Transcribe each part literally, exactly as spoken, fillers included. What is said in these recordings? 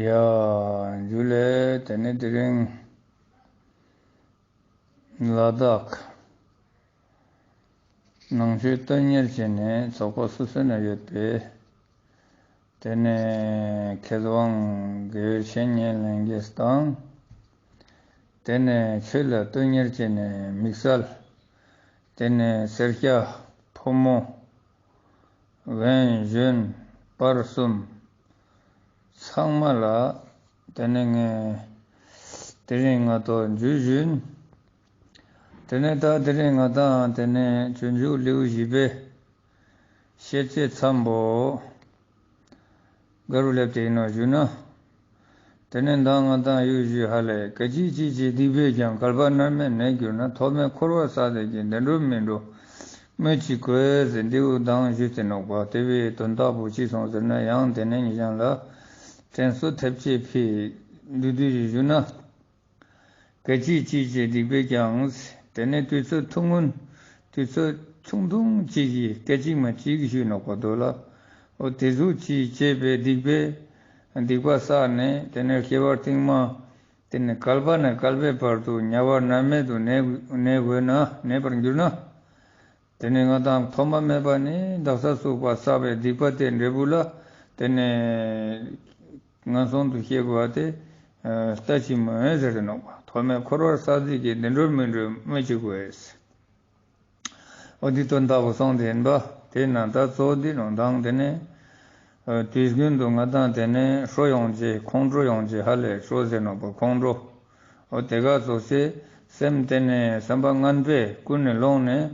ཡ། ཇུ་ལེ། དེ་ནས་དེ་རིང་ལ་དྭགས་ནང་ཆོས་དོན་གཉེར་བྱས་ནས་ཚོགས་པ་སོ་སོ་ན་ཡོད་པའི། དེ་ནས་མཁས་དབང་དགེ་བའི་བཤེས་གཉེན་ལྷན་རྒྱས་དང་། དེ་ནས་ཆོས་ལ་དོན་གཉེར་བྱས་ནས་དམིགས་བསལ། དེ་ནས་སེར་སྐྱ་ཕོ་མོ། བན་གཞོན་བར་གསུམ་ཚང་མ་ལ། དེ་ནས་ངས་དེ་རིང་ང་ཏོ་འཇུ་བཞིན། དེ་ནས་ད་དེ་རིང་ང་དང་དེ་ནས་སྤྱོད་འཇུག་ལེའུ་བཞི་པའི་བཤད་བྱའི་མཚམས་པོ་ག་རུ་སླེབས་ཏེ་ཡིན་ནོག་ཞུ་ན། དེ་ནས་མདང་ང་དང་ཡུལ་ཞུས་ཧ་ལས། སྐད་ཅིག་གཅིག་གི་སྡིག་པས་ཀྱང་། བསྐལ་པ་མནར་མེད་གནས་གྱུར་ན། ཐོག་མེད་འཁོར་བ་བསགས་ཏེ་ཀྱང་། བདེ་འགྲོར་མི་འགྲོ་སྨོས་ཅི་དགོས་ཟེར། འདིའུ་མདང་ཞུས་ཏེ་ནོག་པ། དེ་བོའི་དོན་དག་པོ་ཅི་སོང་ཟེར་ན། ཡང་དེ་ནས་ཉེ་ཞང་ལ་དྲན་གསོ་ཐེབས་ཅེས་ཕི་བསྡུས་བསྡུས་ཞུ་ན། སྐད་ཅིག་གཅིག་གི་སྡིག་པས་ཀྱང་། དེ་ནས་དུས་ཚོད་ཐུང་ངུན། དུས་ཚོད་ཆུང་ཐུང་གཅིག་གི་སྐད་ཅིག་མ་གཅིག་ཞུས་ནོག་པ་དོ་ལ། འོ་དེ་ཟུག་གཅིག་བྱས་པའི་སྡིག་པས། སྡིག་པ་བསགས་ནས་དེ་ནས་སྐྱེ་བ་རྟིང་མ། དེ་ནས་བསྐལ་པ་ནས་བསྐལ་པའི་བར་དུ་དམྱལ་བ་མནར་མེད་དུ་གནས་གནས་དགོས་ན། གནས་པར་འགྱུར་ན། དེ་ནས་ང་དང་ཐོག་མ་མེད་པ་ནས་བདག་ས་སུག་པ་བསགས་པའི་སྡིག་པ་དེ་འབྲས་བུ་ལ། དེ་ནས་ངན་སོང་དུ་སྐྱེ་དགོས་པ་དེ་ལྟ་ཅི་སྨོས་ཟེར་ཏེ་ནོག་པ། ཐོག་མེད་འཁོར་བར་བསགས་ཏེ་ཀྱང་། བདེ་འགྲོར་མི་འགྲོ་སྨོས་ཅི་དགོས། འོ་འདི་དོན་དག་པོ་སོང་སྟེ་ཡིན་པ། དེ་ན་ད་གཙོ་བོ་འདི་ནོག་མདང་དེ་ནས། དུས་རྒྱུན་དུ་ང་དང་དེ་ནས་ཧྲོ་ཡོང་ཅེས། ཁོང་ཁྲོ་ཡོང་ཅེས་ཧ་ལས། ཧྲོ་ཟེར་ནོག་པ། ཁོང་ཁྲོ། འོ་དེ་ག་ཙོགས་སེ་སེམས་དེ་ནས་བསམ་པ་ངན་པས་ཀུན་ནས་སློང་ནས།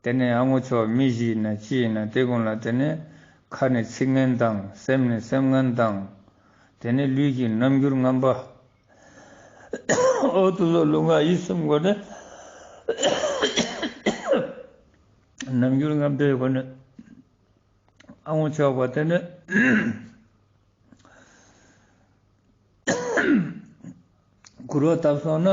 དེ་ནས་ཨ་ངོ་ཆོ་མི་ཞིག་ཡིན་ན་ཅི་ཡིན་ན་དེ་ཀུན་ལ་དེ་ནས་ཁ་ནས་ཚིག་ངན་དང་། སེམས་ནས་སེམས་ངན་དང་། དེ་ནས་ལུས་ཀྱི་རྣམ་འགྱུར་ངན་པ། འོ་དེ་ཚོ་ལུས་ངག་ཡིད་གསུམ་སྒོ་ནས་རྣམ་འགྱུར་ངན་པའི་སྒོ་ནས་ཨ་ངོ་ཆོག་པ་དེ་ནས་སྐུར་བ་བཏབ་སོང་ན།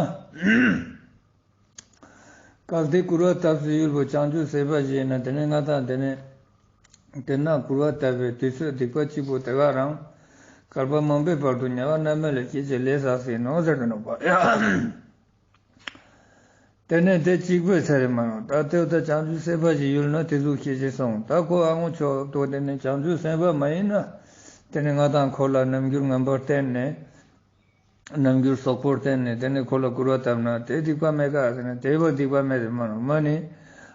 གལ་ཏེ་སྐུར་བ་བཏབ་སའི་ཡུལ་པོ་བྱང་ཆུབ་སེམས་དཔའ་ཞིག་ཡིན་ན། དེ་ནས་ང་དང་དེ་ནས་དེ་ན་སྐུར་བ་བཏབ་པའི་དུས་ཚོད་སྡིག་པ་གཅིག་པོ་དེ་ག་རང་བསྐལ་པ་མང་པོའི་བར་དུ་དམྱལ་བ་མནར་མེད་ལ་སྐྱེ་ཅེས་ལས་བསགས་ཟིན་ནོག་ཟེར་གི་ནོག་པ། དེ་ནས་དེ་གཅིག་པོའི་ཚེ་རེ་མ་ནོག་ད་དེ་ད་བྱང་ཆུབ་སེམས་དཔའ་ཞིག་ཡུལ་ན་དེ་ཟུག་སྐྱེ་ཅེས་སོང་། ད་ཁོ་ཨ་ངོ་ཆོག་ཏོ་དེ་ནས་བྱང་ཆུབ་སེམས་དཔའ་མ་ཡིན་ན། དེ་ནས་ང་དང་ཁོ་ལ་རྣམ་འགྱུར་ངན་པར་བསྟན་ནས། རྣམ་འགྱུར་སོག་པོར་བསྟན་ནས་དེ་ནས་ཁོ་ལ་སྐུར་བ་བཏབ་ན་དེ་སྡིག་པ་མེད་ག་ཟེར་ན། དེ་བོ་སྡིག་པ་མེད་དེ་མ་ནོག་མ་ནི་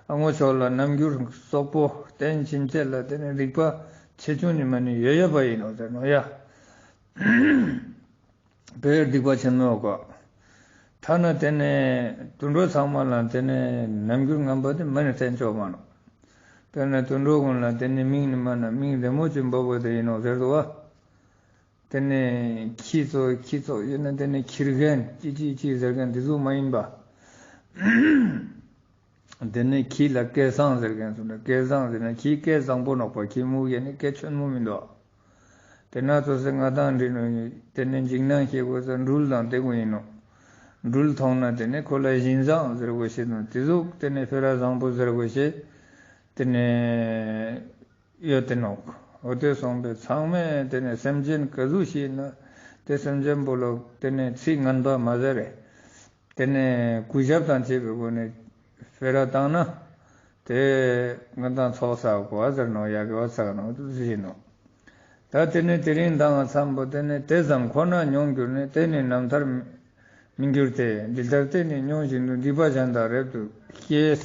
ཨ་ངོ་ཆོག་ལ་རྣམ་འགྱུར་སོག་པོ་བསྟན་ཕྱིན་ཆད་ལ་དེ་ནས་སྡིག་པ་ཆེ་ཆུང་ནི་མ་ནི་ཡོད་ཡོད་པ་ཡིན་ནོག་ཟེར་ནོག་ཡ། དཔེར་སྡིག་པ་ཆེན་མོ་ག་ཐ་ན་དེ་ནས་དུད་འགྲོ་ཚང་མ་ལ་དེ་ནས་རྣམ་འགྱུར་ངན་པ་དེ་མ་ནི་བསྟན་ཆོག་མ་ནོག་དེ་ནས་དུད་འགྲོ་ཀུན་ལ་དེ་ནས་མིང་ནི་མ་ན་མིང་རེ་མོ་ཅིག་འབོ་བོ་དེ་ཡིན་ནོག་ཟེར་དོ་བ། དེ་ནས་ཁྱི་ཚོ་ཁྱི་ཚོ་ཡིན་ན་དེ་ནས་ཁྱི་རྒན་ཅི་ཅི་ཅི་ཟེར་མཁན་དེ་ཟུག་མ་ཡིན་པ། དེ་ནས་ཁྱི་ལ་སྐད་བཟང་ཟེར་མཁན་ཚོ་ན་སྐད་བཟང་ཟེར་ན་ཁྱི་སྐད་བཟང་པོ་ནོག་པ། ཁྱི་མུ་ཡིན་ན་སྐད་ཆེན་མོ་མི་འདུག་དེ་ན་ཚོ་སེ་ང་དང་འདི་ནོ་དེ་ནས་འཇིགས་སྣང་སྐྱེ་དགོས་ས་འབྲུལ་དང་དེ་ཀུན་ཡིན་ནོག་འབྲུལ་མཐོང་ན་དེ་ནས་ཁོ་ལ་བཞིན་བཟང་ཟེར་དགོས་ཤེས་ནོག་དེ་ཟུག་དེ་ནས་སྤེ་ར་བཟང་པོ་ཟེར་དགོས་ཤེས་དེ་ནས་ཡོད་དེ་ནོག་འོ་དེ་སོང་པས་ཚང་མས་དེ་ནས་སེམས་ཅན་ག་ཟུག་ཞིག་ཡིན་ན་དེ་སེམས་ཅན་པོ་ལ་དེ་ནས་ཚིག་ངན་པ་མ་ཟེར་རེ། དེ་ནས་གུས་ཞབས་དང་བཅས་པའི་སྒོ་ནས་སྤེ་ར་བཏང་ན་དེ་ང་དང་ཚོགས་བསགས་གོ་ཟེར་ནོག་ཡ་གི་བ་ཚག་ནོག་དུ་ཞིག་ནོག་ད་དེ་ནས་དེ་རིང་མདང་ང་མཚམས་པོ་དེ་ནས་དེ་ཙམ་ཁོ་ན་མྱོང་གྱུར་ནས། དེ་ནི་རྣམ་ཐར་མི་འགྱུར་ཏེ། འདི་ལྟར་བསྟེན་ནས་མྱོང་བཞིན་དུ། སྡིག་པ་གཞན་དག་རབ་ཏུ་སྐྱེས།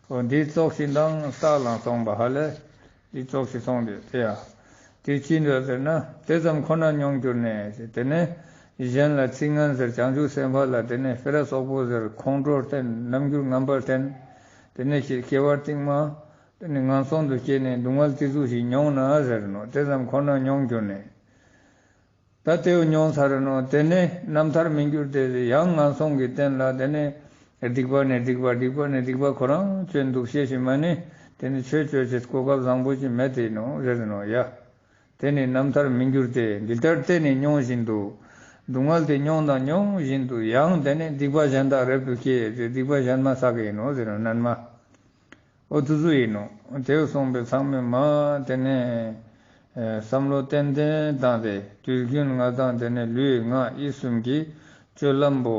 འོ་འདི་ཙོགས་ཤིག་མདང་ས་ལ་སོང་པ་ཧ་ལས། འདི་ཙོགས་ཤིག་སོང་སྟེ་དེ་ཡ། དེ་ཅི་འདྲ་ཟེར་ན་དེ་ཙམ་ཁོ་ན་མྱོང་གྱུར་ནས། དེ་ནས་གཞན་ལ་ཚིག་ངན་ཟེར། བྱང་ཆུབ་སེམས་དཔའ་ལ་དེ་ནས་སྤེ་ར་སོག་པོ་ཟེར། ཁོང་ཁྲོ་བསྟན། རྣམ་འགྱུར་ངན་པར་བསྟན། དེ་ནས་སྐྱེ་བ་རྟིང་མ་དེ་ནས་ངན་སོང་དུ་སྐྱེས་ནས་སྡུག་བསྔལ་དེ་ཟུག་ཞིག་མྱོང་ན་ཟེར་ནོག་དེ་ཙམ་ཁོ་ན་མྱོང་གྱུར་ནས། ད་དེའུ་མྱོང་ཚར་ནོག་དེ་ནས་རྣམ་ཐར་མི་འགྱུར་ཏེ། ཡང་ངན་སོང་གི་རྟེན་ལ་དེ་ནས་སྡིག་པ་ནས་སྡིག་པ། སྡིག་པ་ནས་སྡིག་པ་ཁོ་རང་ཅོ་འདུག་ཤེས་ཤིག་མ་ནི་དེ་ནས་ཆོས་ཅོ་ཅེས་གོ་སྐབས་བཟང་པོ་ཅིག་མེད་དེ་ནོག་ཟེར་ནོག་ཡ། དེ་ནི་རྣམ་ཐར་མི་འགྱུར་ཏེ། འདི་ལྟར་བསྟེན་ནས་མྱོང་བཞིན་དུ། སྡུག་བསྔལ་དེ་མྱོང་དང་མྱོང་བཞིན་དུ། ཡང་དེ་ནས་སྡིག་པ་གཞན་དག་རབ་ཏུ་སྐྱེས་ཏེ། སྡིག་པ་གཞན་མ་བསགས་ཡིན་ནོག་ཟེར་ནོག་རྣལ་མ། འོ་དེ་ཟུག་ཡིན་ནོག་དེ་སོང་པས་ཚང་མས་མ་དེ་ནས་ བསམ་བློ་ཏན་ཏན་བཏང་སྟེ་དུས་རྒྱུན་ང་དང་དེ་ནས་ལུས་ངག་ཡིད་གསུམ་གྱི་སྤྱོད་ལམ་པོ་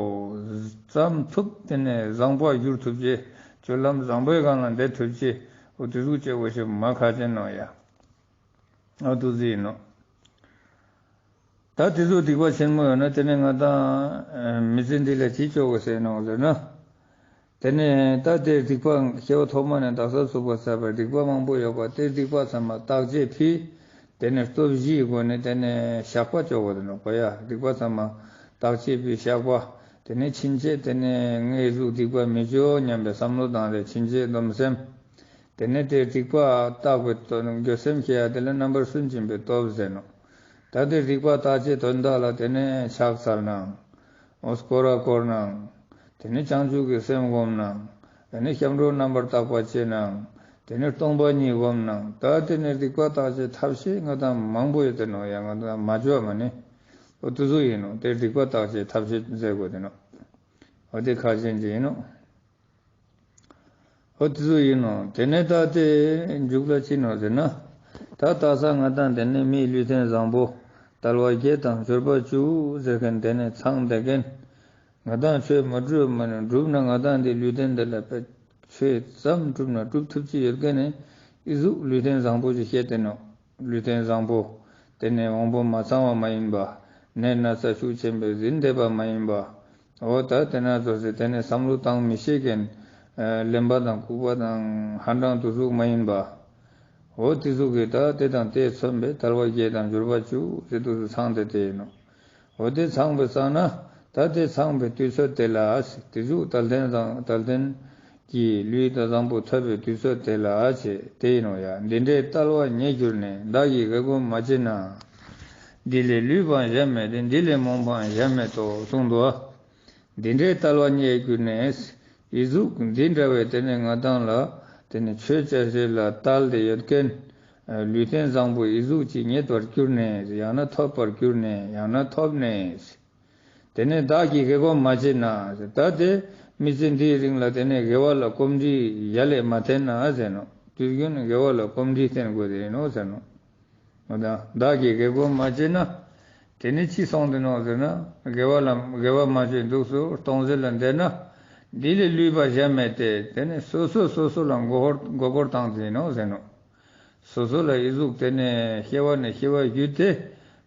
ཙམ་ཐུབ་དེ་ནས་བཟང་པོ་འགྱུར་ཐུབ་ཅེས་སྤྱོད་ལམ་བཟང་པོའི་སྒང་ལ་འདེད་ཐུབ་ཅེས་འོ་དེ་ཟུག་ཅེས་འོ་ཞེས་མ་ཁ་ཅན་ནོ་ཡ། འོ་དེ་ཟུག་ཡིན་ནོ། ད་དེ་ཚོ་སྡིག་པ་ཆེན་མོ་ཡོད་ན་དེ་ནས་ང་དང་མི་ཚེ་འདི་ལ་ཅི་ཆོག་གོ་ཟེར་ནོ་ཟེར་ན། དེ་ནས་ད་དེ་སྡིག་པ་སྐྱེ་བ་ཐོག་མ་ནས་དག་ས་ཚུག་པ་ཚར་བའི་སྡིག་པ་མང་པོ་ཡོད་པ་དེ་སྡིག་པ་ཚང་མ་བརྟག་དཔྱད་ཕི། དེ་ནས་སྟོབས་བཞིའི་སྒོ་ནས་དེ་ནས་བཤགས་པ་ཆོག་གོ་དེ་ནོ་གོ་ཡ། སྡིག་པ་ཚང་མ་བརྟག་དཔྱད་ཕི་བཤགས་པ། དེ་ནས་ཕྱིན་ཆད་དེ་ནས་ངའི་གཟུགས་སྡིག་པ་མི་ཆོག་སྙམ་པའི་བསམ་བློ་བཏང་སྟེ་ཕྱིན་ཆད་སྡོམ་སེམས། དེ་ནས་དེ་སྡིག་པ་བརྟག་པའི་དོན་འགྱོད་སེམས་སྐྱེ་ཡ་དེ་ལ་རྣམ་པར་སུན་འབྱིན་པའི་སྟོབས་ཟེར་ནོ། ད་དེ་སྡིག་པ་བརྟག་དཔྱད་དོན་དག་ལ་དེ་ནས་ཕྱག་འཚལ་ནའང་། འོ་སྐོར་ར་བསྐོར་ནའང་། དེ་ནས་བྱང་ཆུབ་ཀྱི་སེམས་བསྒོམ་ནའང་། དེ་ནས་སྐྱབས་འགྲོ་རྣམ་པར་དག་པ་བྱེད་ནའང་། དེ་ནས་སྟོང་པ་ཉིད་བསྒོམ་ནའང་། ད་དེ་ནས་སྡིག་པ་བརྟག་དཔྱད་ཐབས་ཤེས་ང་དང་མང་པོ་ཡོད་དེ་ནོ་ཡ། ང་དང་མ་བྱོས་མ་ནི། འོ་དེ་ཚོ་ཡིན་ནོ། དེ་སྡིག་པ་བརྟག་དཔྱད་ཐབས་ཤེས་ཟེར་དགོས་དེ་ནོ། འོ་དེ་ཁ་ཅན་ཅིག་ཡིན་ནོ། འོ་དེ་ཚོ་ཡིན་ནོ། དེ་ནས་ད་དེ་མཇུག་ལ་ཅི་ནོ་ཟེར་ན། ད་དག་ས་ང་དང་དེ་ནས་མིའི་ལུས་རྟེན་བཟང་པོ་དལ་བ་བརྒྱད་དང་འབྱོར་པ་བཅུ་ཟེར་མཁན་དེ་ནས་ཚང་བསྡད་མཁན། ང་དང་ཆོས་མ་སྒྲུབ་མ་ནི་སྒྲུབ་ན་ང་དང་དེ་ལུས་རྟེན་དེ་ལ་ཆོས་ཙམ་སྒྲུབ་ན་སྒྲུབ་ཐུབ་ཀྱི་ཡོད་མཁན་ནི་ཨི་ཟུག་ལུས་རྟེན་བཟང་པོ་ཞིག་བཤད་དེ་ནོ། ལུས་རྟེན་བཟང་པོ། དེ་ནས་དབང་པོ་མ་ཚང་བ་མ་ཡིན་པ། ནད་ན་ཚ་ཤུགས་ཆེན་པོས་ཟིན་བསྡད་པ་མ་ཡིན་པ། འོ་ད་དེ་ན་ཚོ་ཟེར་དེ་ནས་བསམ་བློ་བཏང་མི་ཤེས་མཁན། ཨ་གླེན་པ་དང་ལྐུགས་པ་དང་ཧ་འགྲང་དུ་ཟུག་མ་ཡིན་པ། འོ་དེ་ཟུག་གི་ད་དེ་དང་དེས་མཚོན་པའི་དལ་བ་བརྒྱད་དང་འབྱོར་པ་བཅུ་ཟེར་དུ་ཚང་སྟེ་དེ་ཡིན་ནོ། འོ་དེ་ཚང་པའི་ས་ན་ད་དེ་ཚང་པའི་དུས་ཚོད་དེ་ལ་དེ་ཟུག་དལ་རྟེན་དང་དལ་རྟེན། ཀྱི་ལུས་དང་བཟང་པོ་ཐོབ་པའི་དུས་ཚོད་དེ་ལ་ཨ་ཆེ་དེ་ཡིན་ནོ་ཡ། འདི་འདྲའི་དལ་བ་ཉེ་གྱུར་ནས། བདག་གིས་གེགས་སྐོམ་མ་བྱེད་ན། འདི་ལས་ལུས་པའང་གཞན་མེད་དེ། འདི་ལས་རྨོངས་པའང་གཞན་མེད་དོ་གསུངས་འདུག་ཨ། འདི་འདྲའི་དལ་བ་ཉེ་གྱུར་ནས། ཨི་ཟུག་འདི་འདྲ་བའི་དེ་ནས་ང་དང་ལ་དེ་ནས་ཆོས་བྱ་བྱེད་ལ་དལ་ཏེ་ཡོད་མཁན། ལུས་རྟེན་བཟང་པོ་ཨི་ཟུག་ཅིག་རྙེད་པར་གྱུར་ནས། ཡང་ན་ཐོབ་པར་གྱུར་ནས། ཡང་ན་ཐོབ་ནས། དེ་ནས་བདག་གིས་གེགས་སྐོམ་མ་བྱེད་ན། ད་དེ་མི་ཚེ་འདིའི་རིང་ལ་དེ་ནས་དགེ་བ་ལ་གོམས་འདྲིས་ཡ་ལས་མ་བསྟེན་ན་ཟེར་ནོ། དུས་རྒྱུན་དགེ་བ་ལ་གོམས་འདྲིས་བསྟེན་དགོས་དེ་ཡིན་ནོ་ཟེར་ནོ། འོ་ད་བདག་གིས་གེགས་སྐོམ་མ་བྱེད་ན། དེ་ནས་ཅི་སོང་དེ་ནོ་ཟེར་ན། དགེ་བ་ལ་དགེ་བ་མ་བྱས་འདུག་སོ་སྟོང་ཟད་ལ་འདས་ན། འདི་ལས་ལུས་པ་གཞན་མེད་དེ། དེ་ནས་སོ་སོ་སོ་སོ་ལ་མགོ་སྐོར་མགོ་སྐོར་བཏང་དེ་ཡིན་ནོ་ཟེར་ནོ། སོ་སོ་ལ་ཨི་ཟུག་དེ་ནས་སྐྱེ་བ་ནས་སྐྱེ་བ་བརྒྱུད་དེ་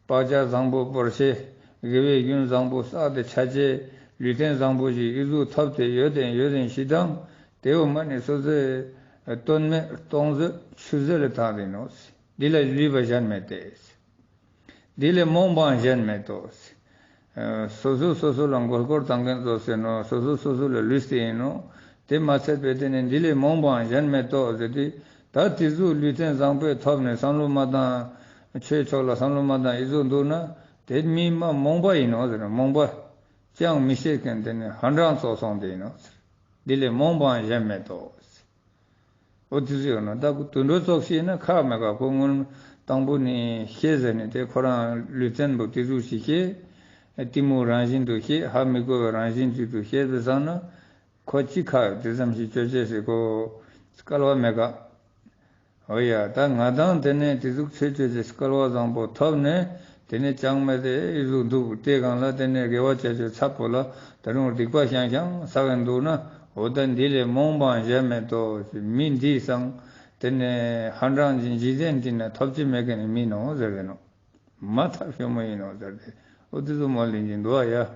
བག་ཆགས་བཟང་པོ་བོར་ཤེས། དགེ་བའི་རྒྱུན་བཟང་པོ་བསགས་ཏེ་ཆ་ཅེས་ལུས་རྟེན་བཟང་པོ་ཞིག་ཨི་ཟུག་ཐོབ་སྟེ་ཡོད་དེ་ཡོད་དེ་ཞིག་དང་། དེ་བོ་མ་ནི་སོ་སོའི་དོན་མེད་སྟོང་ཟད་ཆུད་ཟད་ལ་བཏང་དེ་ནོ། འདི་ལ་ལུས་པ་གཞན་མེད་དེ། འདི་ལས་རྨོངས་པའང་གཞན་མེད་དོ། སོ་སོ་སོ་སོ་ལ་མགོ་སྐོར་བཏང་མཁན་ཚོ་ཟེར་ནོ། སོ་སོ་སོ་སོ་ལ་ལུས་ཏེ་ཡིན་ནོ། དེ་མ་ཚད་པའི་དེ་ནས་འདི་ལས་རྨོངས་པའང་གཞན་མེད་དོ་ཟེར་ཏེ། ད་དེ་ཟུག་ལུས་རྟེན་བཟང་པོའི་ཐོབ་ནས་བསམ་བློ་མ་བཏང་། ཆོས་ཕྱོགས་ལ་བསམ་བློ་མ་བཏང་ཨི་ཟུག་འདུག་ན། དེ་མི་མ་རྨོངས་པ་ཡིན་ནོ་ཟེར་ནོ། རྨོངས་པ་ཅང་མི་ཤེས་མཁན་དེ་ནས་ཧ་འགྲང་ཙོགས་སོང་དེ་ཡིན་ནོ་ཟེར། འདི་ལས་རྨོངས་པའང་གཞན་མེད་དོ། འོ་དེ་ཟེར་ཡོད་ན་ད་དུད་འགྲོ་ཙོགས་ཤིག་ན་ཁག་མེད་ཀ། ཁོ་སྔོན་དང་པོ་ནས་ཤེས་ཟེར་ནས་དེ་ཁོ་རང་ལུས་རྟེན་པོ་དེ་ཟུག་ཞིག་ཤེས། གཏི་མུག་རང་བཞིན་དུ་ཤེས། ཧ་མི་གོ་བའི་རང་བཞིན་ཅིག་ཏུ་ཤེས་པའི་སང་ན། ཁོ་ཅི་ཁག་དེ་ཙམ་ཞིག་ཅོ་ཅེས་ཟེར་ཁོ་སྐལ་བ་མེད་ཀ། འོ་ཡ། ད་ང་དང་དེ་ནས་དེ་ཟུག་ཆོས་ཅོ་ཅེས་སྐལ་བ་བཟང་པོ་ཐོབ་ནས། དེ་ནས་ཅང་མེད་དེ་ཨི་ཟུག་འདུག། དེ་གང་ལ་དེ་ནས་དགེ་བ་བྱ་ཅེས་ཚབ་པོ་ལ་ད་རུང་སྡིག་པ་ཤང་ཤང་བསགས་ཀྱིན་འདུག་ན། འོ་ད་འདི་ལས་རྨོངས་པའང་གཞན་མེད་དོ། མི་འདི་སང་དེ་ནས་ཧ་འགྲང་ཅིག་འཇིག་རྟེན་འདི་ན་ཐོབ་ཅེས་མེད་མཁན་མིན་ནོ་ཟེར་གི་ནོ། མ་ཐག་ཞོ་མོ་ཡིན་ནོ་ཟེར་ཏེ། འོ་དེ་ཚོ་མ་ལེན་གྱིན་འདུག་ཨ་ཡ།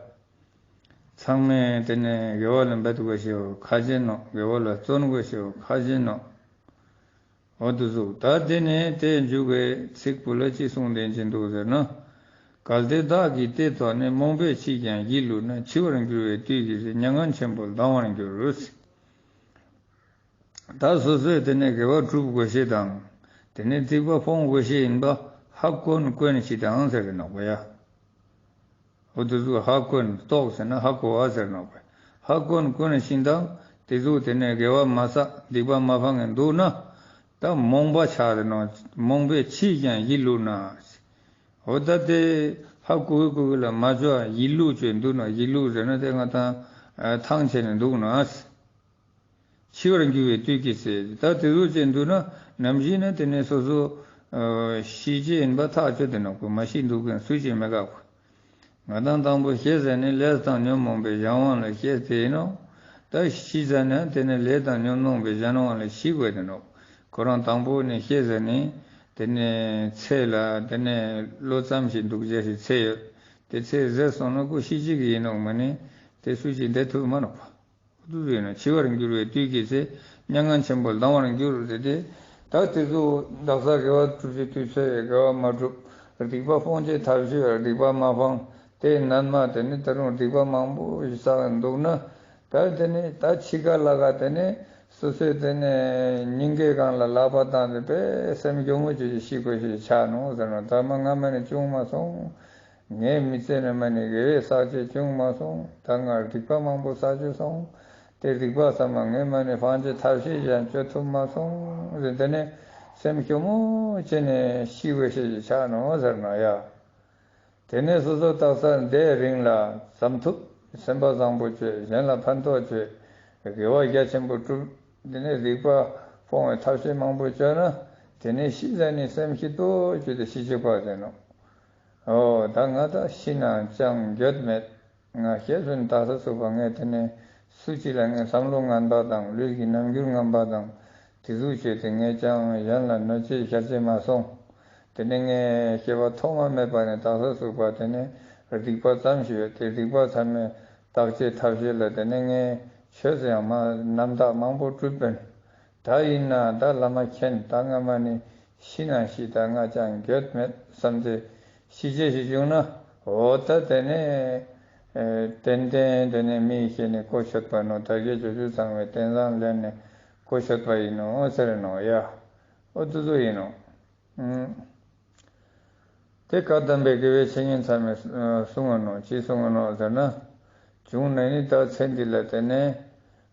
ཚང་མས་དེ་ནས་དགེ་བ་ལ་འབད་དགོས་ཤེས་ཁག་ཅན་ནོ། དགེ་བ་ལ་བརྩོན་དགོས་ཤེས་ཁག་ཅན་ནོ། འོ་དེ་ཟུག། ད་དེ་ནས་དེ་མཇུག་གི་ཚིག་པོ་ལ་ཅི་གསུངས་དེ་ཅི་འདུག་ཟེར་ན། གལ་ཏེ་བདག་གིས་དེ་ཐོས་ནས། རྨོངས་པས་ཕྱིས་ཀྱང་ཡིད་བསླུས་ན། འཆི་བར་འགྱུར་བའི་དུས་ཀྱི་ཚེ། མྱ་ངན་ཆེན་པོ་ལྡང་བར་འགྱུར། ད་སོ་སོས་དེ་ནས་དགེ་བ་སྒྲུབ་དགོས་ཤེས་དང་། དེ་ནས་སྡིག་པ་སྤོང་དགོས་ཤེས་ཡིན་པ་ཧ་གོ་གོ་ཤེས་དང་ཟེར་གི་ནོག་པ་ཡ། འོ་དེ་ཟུག་ཧ་གོ་རྟོགས་ཟེར་ན་ཧ་གོ་བ་ཟེར་ནོག་པ། ཧ་གོ་གོ་ཤེས་དང་དེ་ཟུག་དེ་ནས་དགེ་བ་མ་བསགས་སྡིག་པ་མ་སྤང་ངེ་འདུག་ན། ད་རྨོངས་པ་ཆགས་ཏེ་ནོ། རྨོངས་པས་ཕྱིས་ཀྱང་ཡིད་བསླུས་ན། འོ་ད་དེ་ཧ་གོ་གི་གོ་གི་ལ་མ་ཅོ་ཡིད་བསླུས་ཅོས་འདུག་ན། ཡིད་བསླུས་ཟེར་ན་དེ་ང་དང་ཐང་ཆད་ནས་འདུག་ན། འཆི་བར་འགྱུར་བའི་དུས་ཀྱི་ཚེ། ད་དེ་ཟུག་ཅོས་འདུག་ན་ནམ་ཞིག་ན་དེ་ནས་སོ་སོ་ ཤེས་ཅེས་ཡིན་པ་ཐག་ཆོད་དེ་ནོག་པ། མ་ཤེས་འདུག་མཁན་སུ་ཅིག་མེད་ཀ་པ། ང་དང་དང་པོ་ཤེས་ཟ་ནེ་ལས་དང་ཉོན་མོངས་པའི་གཞན་དབང་ལ་ཤེས་ཏེ་ཡིན་ནོག། ད་ཤེས་ཟ་ནེ་དེ་ནེ་ལས་དང་ཉོན་མོངས་པའི་གཞན་དབང་ལ་ཤེས་དགོས་དེ་ནོག། ཁོ་རང་དང་པོ་ནེ་ཤེས་ཟ་ནེ་དེ་ནེ་ཚེ་ལ་དེ་ནེ་ལོ་ཙམ་ཞིག་འདུག་ཅེས་ཤིག་ཚེ་ཡོད། དེ་ཚེ་ཟད་སོང་ན་ཁོ་ཤེས་ཅེས་ཡིན་ནོག་མ་ནེ་དེ་སུ་ཅིག་འདེད་ཐུབ་མ་ནོག་པ། འདུ་བའི་ནང་འཆི་བར་འགྱུར་བའི་དུས་ཀྱི་ཚེ། མྱ་ངན་ཆེན་པོ་ལྡང་བར་འགྱུར་ཟེར་ཏེ། ད་དེ་ཚོ་དག་ས་དགེ་བ་སྒྲུབ་ཀྱི་དུས་ཚོད་དགེ་བ་མ་སྒྲུབ། སྡིག་པ་སྤོང་ཅེས་ཐབས་ཤེས་སྡིག་པ་མ་སྤངས། དེ་ནན་མ་དེ་ནི་ད་རུང་སྡིག་པ་མང་པོ་ཞིག་བསགས་འདུག་ན། ད་དེ་ནི་ད་འཆི་ཁ་ལ་ག་དེ་ནི་སོ་སོའི་དེ་ནི་སྙིང་གའི་སྒང་ལ་ལག་པ་བཏང་སྟེ་དཔེ་སེམས་སྐྱོ་མོ་བྱེད་ཅེས་ཤིག་དགོས་ཤེས་ཆ་ནོག་ཟེར་ནོག། ད་མ་སྔ་མ་ནེ་བྱུང་མ་སོང་། ངའི་མི་ཚེ་ནི་མ་ནེ་དགེ་བའི་བསགས་ཅེས་བྱུང་མ་སོང་། ད་ང་སྡིག་པ་མང་པོ་བསགས་ཅེས་སོང་། དེ་སྡིག་པ་ཚང་མ་ངའི་མ་ནེ་སྤང་ཅེས་ཐབས་ཤེས་ཀྱང་བཅོ་ཐུབ་མ་སོང་ཟེར་དེ་ནེ་སེམས་སྐྱོ་མོ་བྱས་ནས་ཤི་དགོས་ཤེས་ཀྱི་ཆ་ནོག་ཟེར་ན་ཡ། དེ་ནེ་སོ་སོ་དག་ས་འདས་རིང་ལ་བསམ་ཐུབ། སེམས་པ་བཟང་པོ་བྱོས། གཞན་ལ་ཕན་ཐོགས་བྱོས། དགེ་བ་རྒྱ་ཆེན་པོ་སྒྲུབ། དེ་ནེ་སྡིག་པ་སྤོང་བའི་ཐབས་ཤེས་མང་པོ་བཅོས་ན། དེ་ནེ་ཤི་ཟ་ནེ་སེམས་སྐྱིད་པོ་བྱས་ཏེ་ཤི་ཅེས་པ་ཟེར་ནོག། འོ་ད་ང་ད་ཤི་ན་ཅང་འགྱོད་མེད། ང་ཤེས་སོང་དག་ས་ཚུག་པ་ངས་དེ་ནེ་སུ་ཅིག་ལ་ངས་བསམ་བློ་ངན་པ་དང་ལུས་ཀྱི་རྣམ་འགྱུར་ངན་པ་དང་དེ་ཟུག་བྱས་ཏེ་ངས་ཅང་གཞན་ལ་གནོད་བྱེད་ཤར་ཅེས་མ་སོང་། དེ་ནེ་ངས་སྐྱེ་བ་ཐོག་མ་མེད་པ་ནེ་དག་ས་ཚུག་པ་དེ་ནེ་སྡིག་པ་ཙམ་ཞིག་ཡོད་དེ་སྡིག་པ་ཚང་མའི་དག་ཅེས་ཐབས་ཤེས་ལ་དེ་ནེ་ངས་ཆོས་སུ་ཡང་མ་རྣམ་དག་མང་པོ་བསྒྲུབས་པས། ད་ཡིན་ན་ད་བླ་མ་མཁྱེན། ད་སྔ་མ་ནེ་ཤི་ན་ཤི། ད་ང་ཅང་འགྱོད་མེད་བསམ་སྟེ་ཤི་ཅེས་ཤིག་བྱུང་ན། འོ་ད་དེ་ནེ་ཨེ་ཏན་ཏན་དེ་ནེ་མི་ཤི་ནེ་གོ་ཆོད་པ་ནོག། དལ་བརྒྱད་ཅོ་བརྒྱད་ཚང་བའི་རྟེན་བཟང་ལེན་ནེ་གོ་ཆོད་པ་ཡིན་ནོག་ཟེར་ནོག་ཡ། འོ་དེ་ཚོ་ཡིན་ནོག། ཨུམ། དེ་བཀའ་གདམས་པའི་དགེ་བའི་བཤེས་གཉེན་ཚང་མས་གསུངས་ནོག། ཅི་གསུངས་ནོག་ཟེར་ན། བྱུང་ན་ནི་ད་ཚེ་འདི་ལ་དེ་ནེ་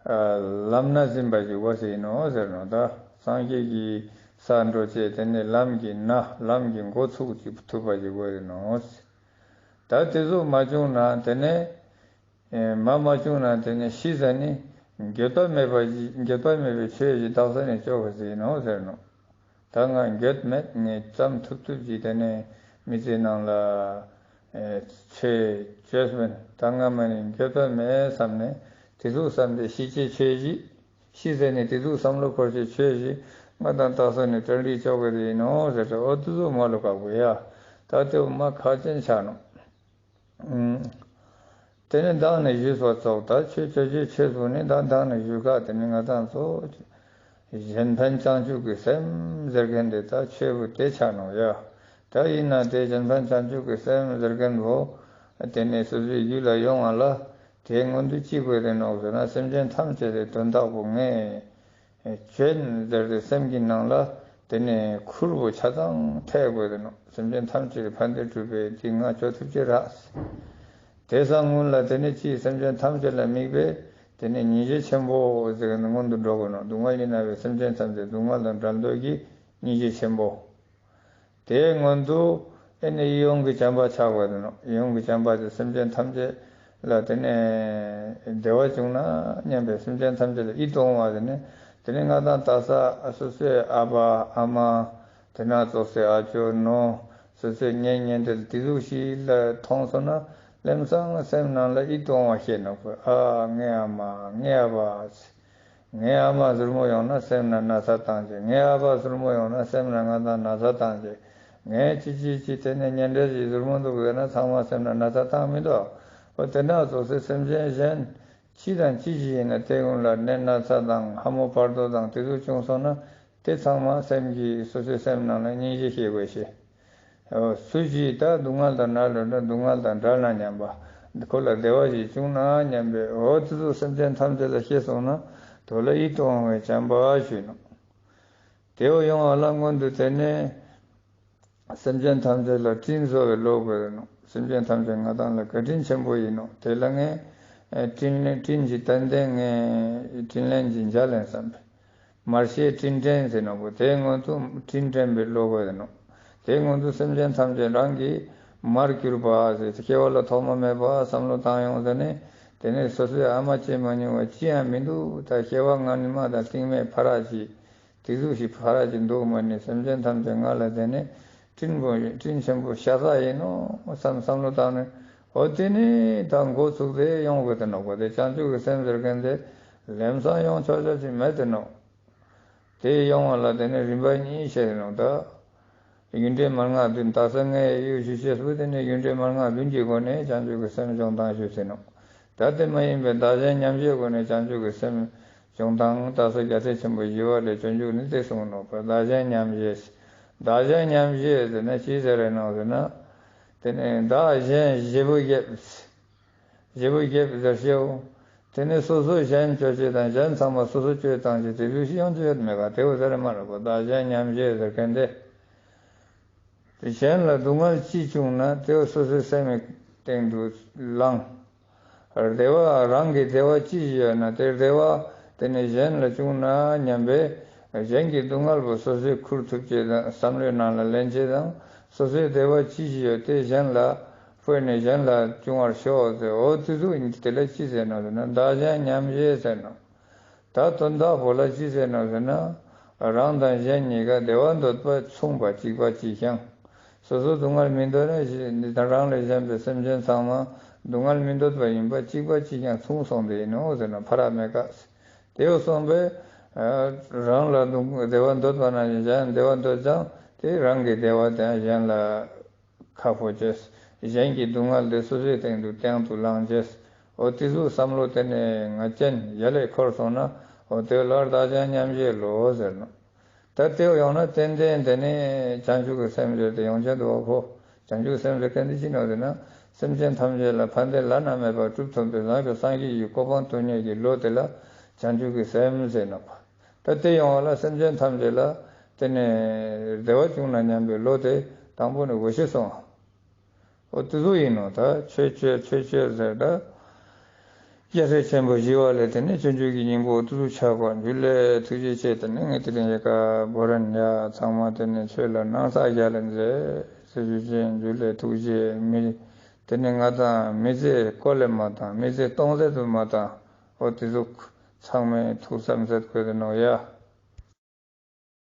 ལམ་སྣ་ཟིན་པ་ཞིག་དགོས་ཟེར་ནོག་ཟེར་ནོག། ད་སངས་རྒྱས་ཀྱི་ས་འགྲོ་ཅེས་དེ་ནེ་ལམ་གྱི་སྣ་ལམ་གྱི་འགོ་ཚུགས་ཅིག་ཐུབ་པ་ཞིག་དགོས་ཟེར་ནོག། ད་དེ་ཚོ་མ་བྱུང་ན་དེ་ནེ་ཨེ་མ་མ་བྱུང་ན་དེ་ནེ་ཤི་ཟ་ནེ་འགྱོད་པ་མེད་པ་ཞིག་འགྱོད་པ་མེད་པའི་ཆོས་ཞིག་དག་ས་ནེ་ཅོ་དགོས་ཟེར་ནོག་ཟེར་ནོག། ད་ང་འགྱོད་མེད། ངས་ཙམ་ཐུབ་ཐུབ་ཅིག་དེ་ནེ་མི་ཚེའི་ནང་ལ་ཨེ་ཆོས་བཅོས་པས། ད་སྔ་མ་ནེ་འགྱོད་པ་མེད་བསམ་ནེ་དེ་ཚོ་བསམ་སྟེ་ཤི་ཅེས་ཆོས་ཞིག། ཤི་ཟ་ནེ་དེ་ཚོ་བསམ་བློ་འཁོར་ཅེས་ཆོས་ཞིག་ང་དང་དག་ས་ནེ་གྲ་སྒྲིག་ཅོ་དགོས་ཟེར་ནོག་ཟེར་ཏེ། འོ་དེ་ཚོ་མ་ལོ་ཀ་བོ་ཡ། ད་དེ་མ་ཁག་ཅན་ཆ་ནོག། ཨུམ། དེ་ནེ་མདང་ནེ་ཞུས་པ་ཙོགས་ད་ཆོས་ཅོ་ཅེས་ཆོས་པོ་ནི་ད་མདང་ནེ་ཞུས་ཀ་དེ་ནེ་ང་དང་ཚོ་གཞན་ཕན་བྱང་ཆུབ་ཀྱི་སེམས་ཟེར་མཁན་དེ་ད་ཆོས་པོ་དེ་ཆ་ནོག་ཡ། ད་ཡིན་ན་དེ་གཞན་ཕན་བྱང་ཆུབ་ཀྱི་སེམས་ཟེར་མཁན་བོ་དེ་ནེ་སོ་སོའི་རྒྱུད་ལ་ཡོང་བ་ལ་དེ་སྔོན་དུ་ཅི་དགོས་ཏེ་ནོག་ཟེར་ན། སེམས་ཅན་ཐམས་ཅད་དེ་དོན་དག་པོ་ངས་ཅོ་ཡིན་ཟེར་ཏེ་སེམས་ཀྱི་ནང་ལ་དེ་ནེ་ཁུར་བོ་ཆ་ཚང་ཐེག་དགོས་ཏེ་ནོག། སེམས་ཅན་ཐམས་ཅད་ཕན་བདེ་སྒྲུབ་པའི་དེ་ང་ཅོ་ཐུབ་ཅེས་རག། དེ་སང་སྔོན་ལ་དེ་ནེ་ཅི་སེམས་ཅན་ཐམས་ཅད་ལ་དམིགས་པའི་དེ་ནེ་སྙིང་རྗེ་ཆེན་པོ་ཟེར་ནེ་སྔོན་དུ་འགྲོ་དགོས་ནོག། སྡུག་བསྔལ་ལས་མནར་བའི་སེམས་ཅན་ཐམས་ཅད་སྡུག་བསྔལ་དང་བྲལ་འདོད་ཀྱི་སྙིང་རྗེ་ཆེན་པོ། དེའི་སྔོན་དུ་ཨེ་ནི་ཡིད་འོང་གི་བྱམས་པ་ཆགས་པ་དེ་ནོག། ཡིད་འོང་གི་བྱམས་པ་དེ་སེམས་ཅན་ཐམས་ཅད་ལ་དེ་ནེ་བདེ་བ་བྱུང་ན་སྙམ་པའི་སེམས་ཅན་ཐམས་ཅད་ལ་ཡིད་དུ་འོང་བ་དེ་ནེ་དེ་ནེ་ང་དང་དག་ས་སོ་སོའི་ཨ་ཕ་ཨ་མ་དེ་ན་ཙོགས་སེ་ཨ་ཅོ་ནོ་སོ་སོའི་གཉེན་ཉེ་འབྲེལ་དེ་ཟུག་ཞིག་ལ་མཐོང་སོང་ན་ལམ་སང་སེམས་ནང་ལ་ཡིད་དུ་འོང་བ་ཤེས་ནོག། ཨ་ངའི་ཨ་མ་ངའི་ཨ་ཕ། ངའི་ཨ་མ་ཟུར་མོ་ཡོང་ན་སེམས་ན་ན་ཚ་བཏང་ཅེས། ངའི་ཨ་ཕ་ཟུར་མོ་ཡོང་ན་སེམས་ན་ང་དང་ན་ཚ་བཏང་ཅེས། ངའི་ཅི་ཅི་ཅི་དེ་ནེ་གཉེན་འབྲེལ་ཞིག་ཟུར་མོ་འདུག་ཟེར་ན་ཚང་མ་སེམས་ན་ན་ཚ་བཏང་མི་འདུག། འོ་དེ་ན་ཙོགས་སེ་སེམས་ཅན་གཞན་ཅི་དང་ཅི་ཞིག་ཡིན་ན་དེ་ཀུན་ལ་ནད་ན་ཚ་དང་ལྷ་མོ་བར་དོ་དང་དེ་ཚོ་བྱུང་སོང་ན་དེ་ཚང་མ་སེམས་ཀྱི་སོ་སོའི་སེམས་ནང་ལ་སྙིང་རྗེ་སྐྱེ་དགོས་ཤེས། སུ་ཞིག་ད་སྡུག་བསྔལ་དང་བྲལ་ན་སྡུག་བསྔལ་དང་བྲལ་ན་སྙམ་པ། ཁོ་ལ་བདེ་བ་ཞིག་བྱུང་ན་སྙམ་པའི་འོ་དེ་ཚོ་སེམས་ཅན་ཐམས་ཅད་ལ་ཤེས་སོང་ན་དོ་ལ་ཡིད་དུ་འོང་བའི་བྱམས་པ་ཞུས་ནོག། དེ་བོ་ཡོང་བ་ལ་སྔོན་དུ་དེ་ནེ་སེམས་ཅན་ཐམས་ཅད་ལ་དྲིན་གཟོ་བའི་བློ་དགོས་ནོག། སེམས་ཅན་ཐམས་ཅད་ང་དང་ལ་བཀའ་དྲིན་ཆེན་པོ་ཡིན་ནོག། དེ་ལ་ངས་དྲིན་ལན་དྲིན་གྱི་ཏན་ཏན་ངས་དྲིན་ལན་གྱི་འཇལ་ལན་བསམ་པས། མར་ཤེས་དྲིན་དྲན་ཟེར་ནོག་པོ། དེའི་སྔོན་དུ་དྲིན་དྲན་པའི་བློ་དགོས་ནོག། དེའི་སྔོན་དུ་སེམས་ཅན་ཐམས་ཅད་རང་གི་མར་གྱུར་པ་ཟེར་སྐྱེ་བ་ལ་ཐོག་མ་མེད་པ་བསམ་བློ་བཏང་ཡོང་ཟེར་ནས། དེ་ནས་སོ་སོའི་ཨ་མ་བྱེད་མ་མྱོང་བ་ཅི་ཡང་མི་འདུག། ད་སྐྱེ་བ་སྔ་མ་དང་རྟིང་མའི་ཕ་ར་ཅིག། དེ་ཟུག་ཞིག་ཕ་ར་ཅིག་འདུག་མ་ནི་སེམས་ཅན་ཐམས་ཅད་ང་ལ་དེ་ནི་སྤྲིན་པོ་སྤྲིན་ཆེན་པོ་ཤ་ཚ་ཡིན་ནོ་བསམ་བསམ་བློ་བཏང་ནས་འོ་དེ་ནི་ད་འགོ་ཚུགས་ཏེ་ཡོང་དགོས་ཏེ་ནོ། གོ་དེ་བྱང་ཆུབ་ཀྱི་སེམས་ཟེར་མཁན་དེ་ལམ་སང་ཡོང་ཆོག་ཆོག་ཅིག་མེད་དེ་ནོ། དེ་ཡོང་བ་ལ་དེ་ནི་རིམ་པ་གཉིས་བཤད་དེ་ནོ་ད། ཡུན་ཏེ་མན་ངག་བདུན། ད་ས་ངའི་ཡུལ་ཞུ་ཅེས་པོ་དེ་ནི་ཡུན་ཏེ་མན་ངག་བདུན་གྱི་སྒོ་ནས་བྱང་ཆུབ་ཀྱི་སེམས་སྦྱོང་སྟངས་ཞུས་ཟིན་ནོ། ད་དེ་མ་ཡིན་པའི་བདག་གཞན་མཉམ་བརྗེའི་སྒོ་ནས་བྱང་ཆུབ་ཀྱི་སེམས་སྦྱོང་སྟངས་ད་ས་རྒྱལ་སྲས་ཆེན་པོ་ཞི་བ་ལྷས་སྤྱོད་འཇུག་ནི་དེ་གསུངས་ནོ། བདག་གཞན་མཉམ་བརྗེ། བདག་གཞན་མཉམ་བརྗེ་ཟེར་ན་ཅི་ཟེར་རེ་ནོ་ཟེར་ན། དེ་ནི་བདག་གཞན་བརྗེ་པོ་རྒྱབ། བརྗེ་པོ་རྒྱབ་ཟེར་ཤེའོ། དེ་ནི་སོ་སོ་གཞན་སྤྱོད་ཅེས་དང་གཞན་ཚང་མ་སོ་སོ་སྤྱོད་སྟངས་ཀྱི་དེ་ལུགས་ཤིག་ཡོང་ཅེས་ཡོད་མེད་ག་དེ་བོ་ཟེར་མ་རེད་པ། བདག་གཞན་མཉམ་བརྗེ་ཟེར་མཁན་དེ། དེ་གཞན་ལ་སྡུག་བསྔལ་ཅི་བྱུང་ན་དེ་བོ་སོ་སོའི་སེམས་སྟེང་དུ་བླང་། བདེ་བ་རང་གི་བདེ་བ་ཅི་ཞིག་ཡོད་ན་དེ་བདེ་བ་དེ་ནི་གཞན་ལ་བྱུང་ན་སྙམ་པས་གཞན་གྱི་སྡུག་བསྔལ་བོ་སོ་སོས་ཁུར་ཐུབ་ཅེས་དང་བསམ་བློའི་ནང་ལ་ལེན་ཅེས་དང་སོ་སོའི་བདེ་བ་ཅི་ཞིག་ཡོད་དེ་གཞན་ལ་དཔེར་ན་གཞན་ལ་བྱུང་བར་ཤོག་ཟེར། འོ་དེ་ཟུག་ཡིན་དེ་ལ་ཅི་ཟེར་ནོ་ཟེར་ན་བདག་གཞན་མཉམ་བརྗེ་ཟེར་ནོ། ད་དོན་དག་པོ་ལ་ཅི་ཟེར་ནོ་ཟེར་ན། རང་དང་གཞན་གཉིས་ཀ་བདེ་བ་འདོད་པ་མཚུངས་པ་གཅིག་པ་གཅིག་རྐྱང་། སོ་སོ་སྡུག་བསྔལ་མི་འདོད་ན་གཞན་རང་ལས་གཞན་པའི་སེམས་ཅན་ཚང་མ་སྡུག་བསྔལ་མི་འདོད་པ་ཡིན་པ་གཅིག་པ་གཅིག་རྐྱང་མཚུངས་སོང་དེ་ཡིན་ནོ་ཟེར་ན་ཕ་ར་མེད་ཀ། དེ་བོ་སོང་པས་རང་ལ་སྡུག་བདེ་བ་འདོད་པ་ན་གཞན་བདེ་བ་འདོད་ཀྱང་དེ་རང་གི་བདེ་བ་དེ་གཞན་ལ་ཁ་ཕོ་ཅེས། གཞན་གྱི་སྡུག་བསྔལ་དེ་སོ་སོའི་སྟེང་དུ་སྟེང་དུ་བླང་ཅེས། འོ་དེ་ཟུག་བསམ་བློ་དེ་ནས་ང་ཅན་ཡ་ལས་འཁོར་སོང་ན་འོ་དེ་ལ་བདག་གཞན་མཉམ་བརྗེ་ལོ་ཟེར་ནོ། ད་དེ་ཡོང་ན་ཏན་ཏན་དེ་ནས་བྱང་ཆུབ་ཀྱི་སེམས་ཟེར་དེ་ཡོང་ཆེན་དུ་བ་ཕོ། བྱང་ཆུབ་སེམས་ཟེར་མཁན་དེ་ཅི་ནོ་ཟེར་ན། སེམས་ཅན་ཐམས་ཅད་ལ་ཕན་བདེ་བླ་ན་མེད་པ་སྒྲུབ་ཐུབ་པའི་བཟང་སྤྱོད་སངས་རྒྱས་ཀྱི་གོ་འཕང་ཐོབ་ནི་གི་བློ་དེ་ལ་བྱང་ཆུབ་ཀྱི་སེམས་ཟེར་ནོ། ད་དེ་ཡོང་བ་ལ་སེམས་ཅན་ཐམས་ཅད་ལ་དེ་ནས་བདེ་བ་བྱུང་ན་སྙམ་པའི་བློ་དེ་དང་པོ་ནས་འོ་ཤེས་སོང་། འོ་དེ་ཟུག་ཡིན་ནོ། ད་ཆོས་ཆོས་ཆོས་ཆོས་ཟེར་ད། རྒྱལ་སྲས་ཆེན་པོ་ཞི་བ་ལྷས་དེ་ནས་སྤྱོད་འཇུག་གི་སྙིང་པོ་འོ་དེ་ཟུག་ཆགས་པ་འཇུ་ལེ་ཐུགས་རྗེ་ཆེ། དེ་ནས་ངས་དེ་རིང་ཡི་ག་བོ་རན་ཡ་ཚང་མ་དེ་ནས་ཆོས་ལ་སྣང་ས་རྒྱ་ལ་མཛད་ཟེར་ཞུ་ཅེས་འཇུ་ལེ་ཐུགས་རྗེ་མི། དེ་ནས་ང་དང་མི་ཚེ་ཀོ་ལེ་མ་དང་མི་ཚེ་སྟོང་ཟད་དུ་མ་དང་འོ་དེ་ཟུག་ཚང་མས་ཐུགས་བསམ་མཛད་དགོས་དེ་ནོ་ཡ།